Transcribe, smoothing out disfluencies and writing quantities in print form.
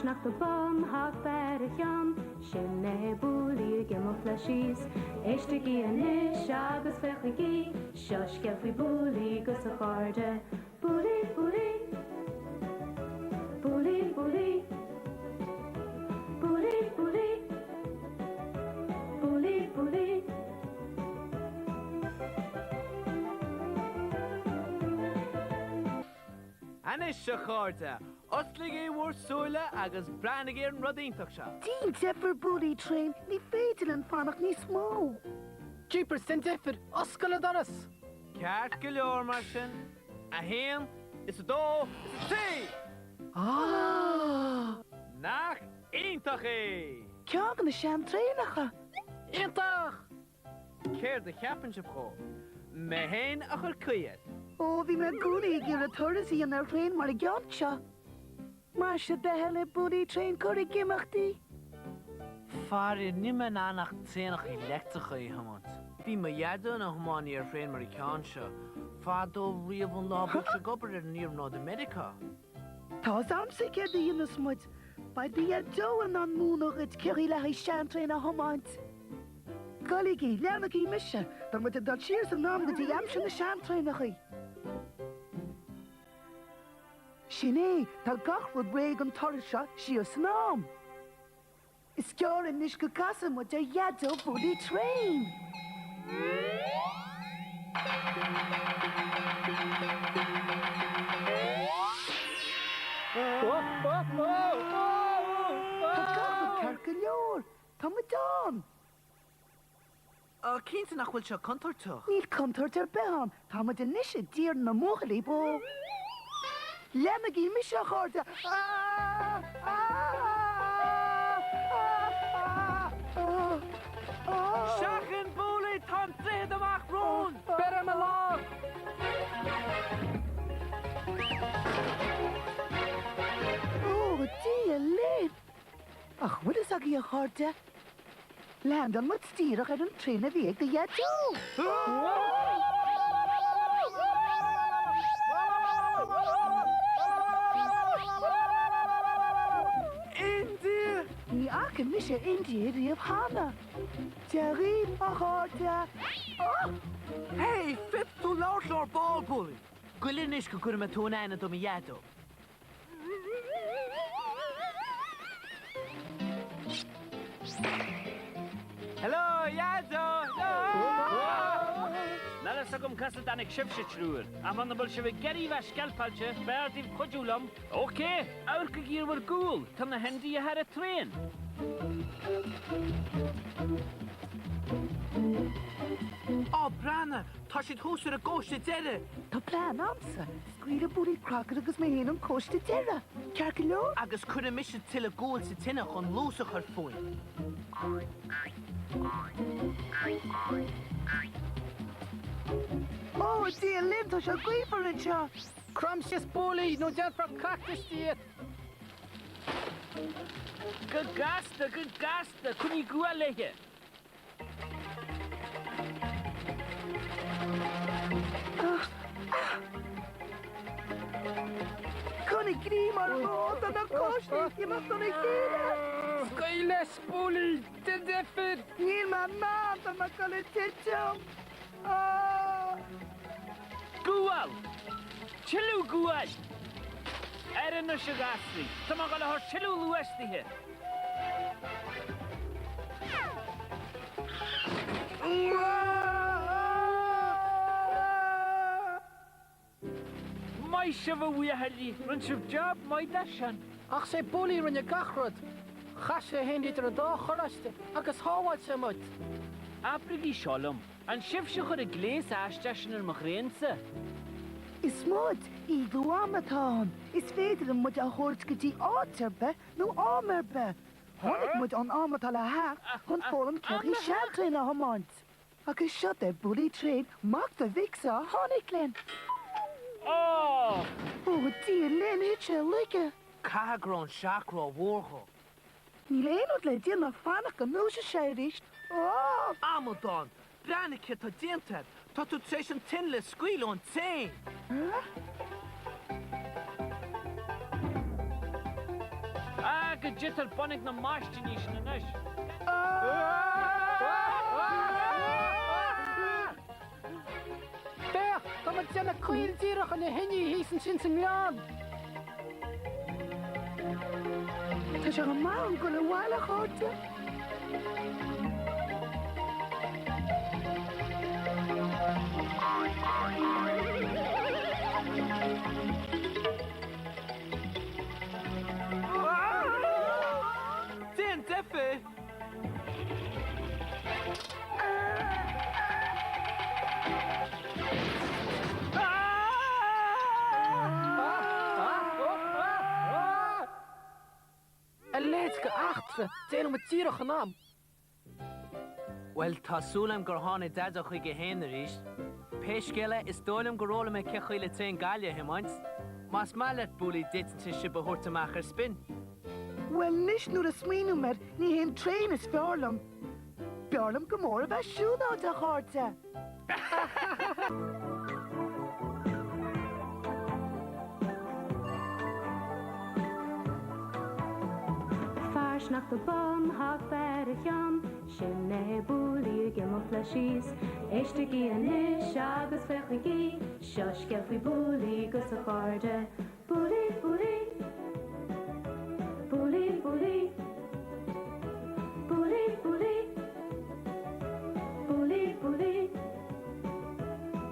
sneachta bun hata ar a cheann, Sin é Booley ag imeacht leis síos. Éistigí anois agus féachaigí, seo scéal faoi Booley 'gus a chairde. Booley, Booley. Booley, Booley. Booley, Booley. Booley, Booley. Anois, a chairde, osclaígí bhur súile agus breathnaígí ar an rud iontach seo! Déan deifir, Booley Train, ní féidir linn fanacht níos mó! Jeepers, déan deifir, oscail an doras! Ceart go leor mar sin, 1 is 2 is 3! Ah! Nach iontach é! Ceann de na seantraenacha! Iontach! Céard a cheapann sibh dhó? Mé féin a chuir caoi air. Ó, bhí mé i gcónaí ag iarraidh turas a dhéanamh ar thraein mar an gceann seo. Más é do thoil é Booley Train cuir ag imeacht í. Faraor, níl mé in ann ach traenacha leictreacha a thiomáint. Bhí mo dhaideo ina thiománaí ar thraein mar an ceann seo, fadó riamh an lá bhíodh sé ag obair ar an iarnród i Meiriceá. Tá fhios a'msa céard a dhéanfas muid. Beidh do dhaideo in ann múineadh dhuit cén chaoi le haghaidh seantraein a thiomáint. Gabhaigí, leanaigí mise. Tá muid ag dul siar san am go dtí aimsir na seantraenachaí. Sin é, tá gach rud réidh don turas seo siar san am. Is gearr anois go gcasfaidh muid ar Dhaideo Booley Train! Tá gach rud ceart go leor. Tá muid ann! Cinnte nach bhfuil seo contúirteach? Níl contúirt ar bith ann, tá muid anois i dtír na mbuachaillí bó. Leanaigí mise, a chairde! Seachain, Booley, tá an droichead amach romhainn! Beir ar mo lámh! Ó, Dia linn! Ach bhfuil fhios agaibh, a chairde? Leaindeáil muid díreach ar an traein a bhí ag do dhaideo! India! Ní fhaca mise India riamh cheana. Dia dhaoibh, a chairde! Hey, féadfaidh tú labhairt leo ar ball, Booley! Goil anois go gcuirfidh mé tú in aithne do mo dhaideo. Hello, a Dhaideo! Níl fhios agam cá as a dtáinig sibhse triúr, ach muna bhfuil sibh ag iarraidh bheith sceilpeáilte, b'fhearr daoibh cuidiú liom. Ok, amharcaigí ar bhur gcúl, tá na hIndiaigh ar an traein! Á, breathnaigh, tá siad thuas ar an gcóiste deiridh! Tá plean a'msa. Scaoilfidh Booley Crockett agus mé féin an cóiste deiridh, ceart go leor? Agus cuirfidh mise tuilleadh guail sa tine chun luas a chur fúinn. Ó, a Dhia linn, tá sé gaofar anseo! Crom síos Booley nó déanfar cactas díot! Go gasta, go gasta, coinnigh gual léithe! Coinnigh greim orm, ó, tá na cóistí ag imeacht óna chéile! Scaoil leis, Booley! Déan deifir! Níl mé in ann, tá mé ag dul ag titim! Gual! Tuilleadh guail! Aire anois a ghasraí, tá mé ag dul a chur tuilleadh luais daoithe! Maith sibh a bhuachaillí, rinne sibh jab maith de sin. Ach 'sé Booley a rinne gach rud. Chaith sé é féin idir an dá charráiste agus shábháil sé muid. Abraigí seo liom, an sibhse a chuir an gléas aisteach sin ar mo thraensa? Is muid, íoglú ama atá ann. Is féidir linn muid a thabhairt go dtí áit ar bith nó am ar bith. Tháinig muid ón am atá le theacht chun foghlaim cén chaoi seantraein a thiomáint. Agus seo é Booley Train, mac do mhicse a tháinig linn. Ó! Ó, a Dhia linn, thit sé i laige. Caithfidh go raibh an seac rómhór dhó. Níl aon rud le déanamh ach fanacht go ndúiseoidh sé arís. Ó! Amadán! Breathnaigh céard tá déanta agat! Tá tú tar éis an t-inneall a scaoileadh ón traein! Ah! Féach go dtitfear bonnaigh na maistíní sin anois. Féach, tá muid ag déanamh caol díreach ar na hIndiaigh thíos ansin sa ngleann. Tá sé go maith agam dul abhaile, a chairde. Déan deifir! A leithéid de eachtra, déanann muid díreach in am. Bhuel, tá súil agam gur tháinig Daideo chuige fhéin arís. Pé scéal é, is dóigh liom gur fhoghlaim mé cé chaoi le traein gaile a thiomáint. Más maith leat, Booley, d'fhéadfainnse sibh a thabhairt amach ar spin. Bhuel, anois nuair a smaoiním air, ní hé an traein is fearr liom. B'fhearr liom go mór a bheith ag siúlóid, a chairde! Fear sneachta bán hata ar a cheann, sin é Booley ag imeacht leis síos. Éistigí anois agus féachaigí, seo scéal faoi Booley 'gus a chairde. Booley!